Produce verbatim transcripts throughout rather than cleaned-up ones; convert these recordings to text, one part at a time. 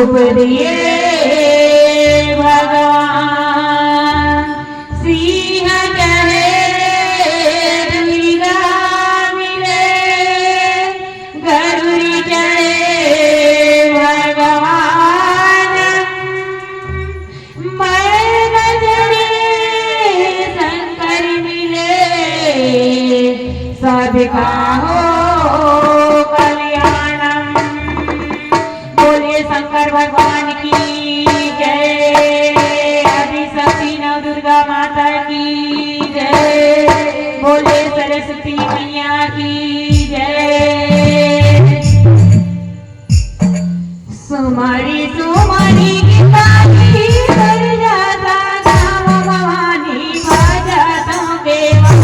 दिए भगवान। सिंह चढ़े दुर्गा मिले, गरुड़ चढ़े भगवान। मैं न चढ़े शंकर मिले, सबका हो कल्याणम। बोलिए शंकर भगवान की जय, आदि शक्ति नव दुर्गा माता की जय, बोलिए सरस्वती मैया की जय। सुमरी सुमरी गीताली कर जाता नाम भवानी, बाजा तो देवा।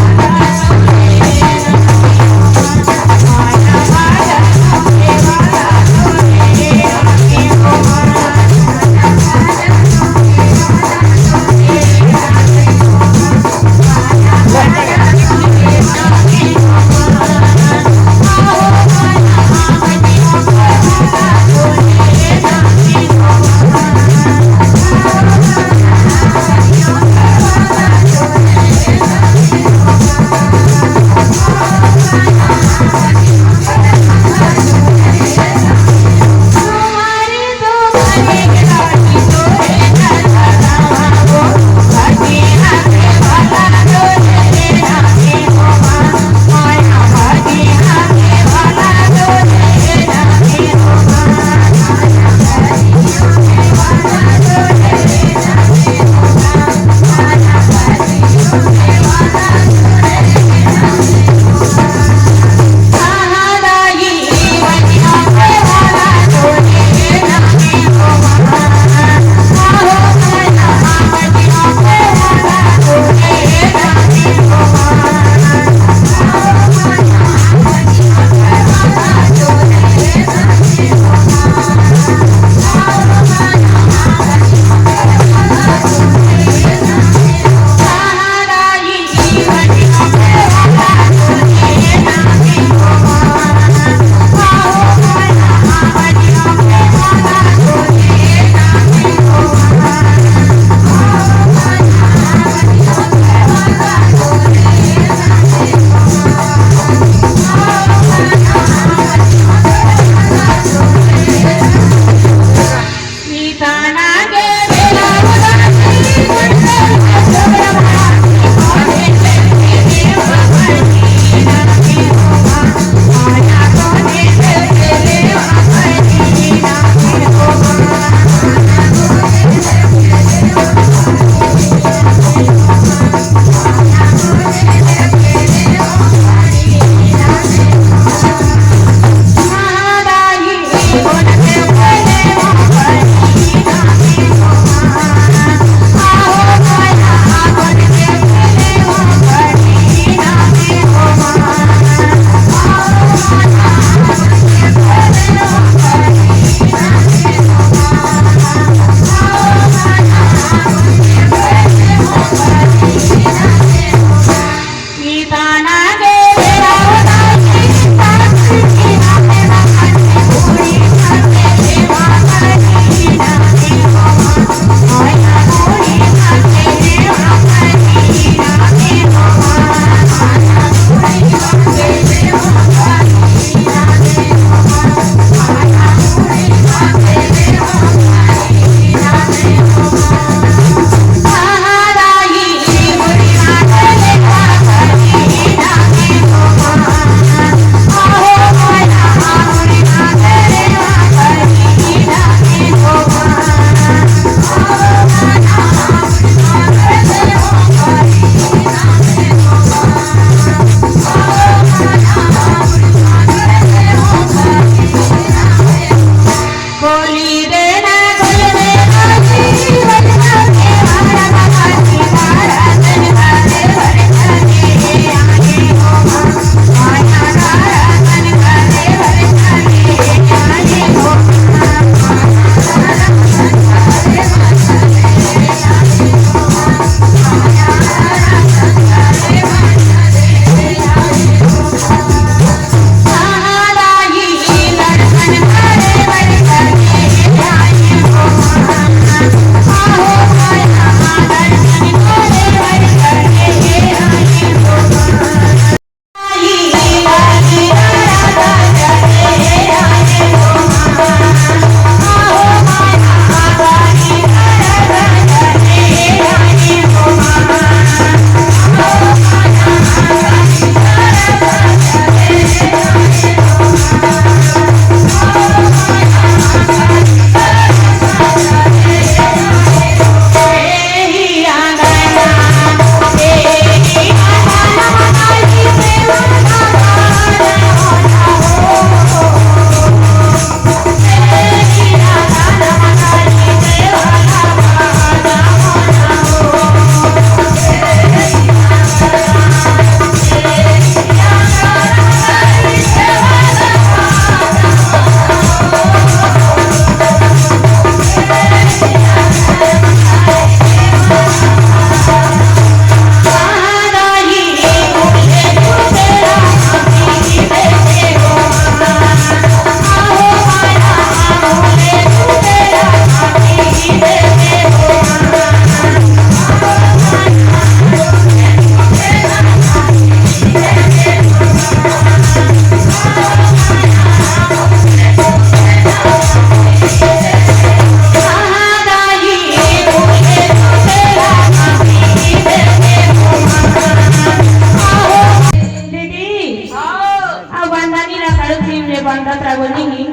कतरा बनी ही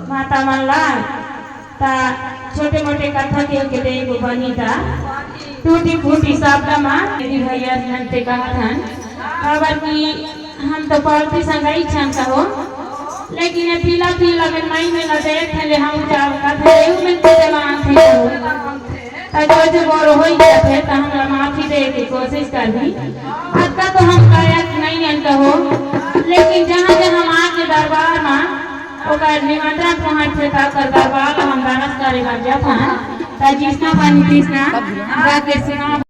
माता मन ला, ता छोटे मोटे कथा के के दे वो बनी ता टूटी फूटी शब्द मा यदि भैया मन ते कहत हन, काबर कि हम तो पढ़ती संगई छन कहो, लेकिन ये पीला पीला में मई में न देख ले हम का कथा यू में तो जवान थे कहो। त जो जो बोर होई जाथे, त हमरा माफी दे के कोशिश करही। अतका तो हम लायक नहीं हन कहो, लेकिन जहाँ जहाँ माँ के दरबार मा ओकर निमंत्रण पहुँचथे, त ओकर दरबार ला हम दरस करे बर जाथन। त जिसना बनी तिसना गा के सुना।